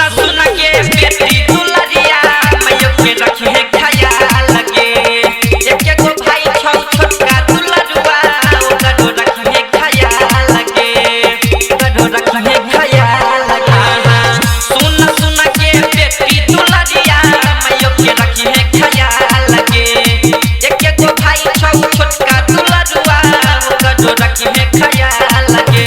सुना सुना के बेटी दुलरिया मैयो के रखी है ख्याल गे। एक एगो भाई छौ छोटका दुलरुआ ओकरो रखी है ख्याल गे, ओकरो रखी है ख्याल गे। सुना सुना के बेटी दुलरिया मैयो के रखी है ख्याल गे। एक एगो भाई छौ छोटका दुलरुआ ओकरो रखी है ख्याल गे।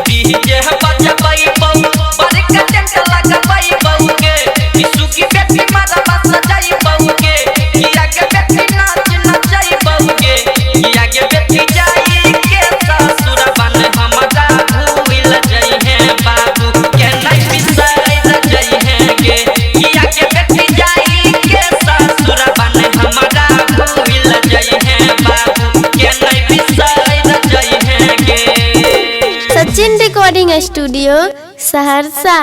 डीजे बजबै बौ बड़का टेंट लगबै बौ गे, यीशु की बेटी मरबा सजाई बौ गे, किया के बेटी नाच नचाई बौ गे, किया के बेटी जाई के ससुर बन हमरा भूल जई है बाबू के नहीं बिसर जई है गे, किया के बेटी जाई के ससुर बन हमरा भूल जई है बाबू के नहीं बिसर जई है गे। Sachin recording studio, Saharsa.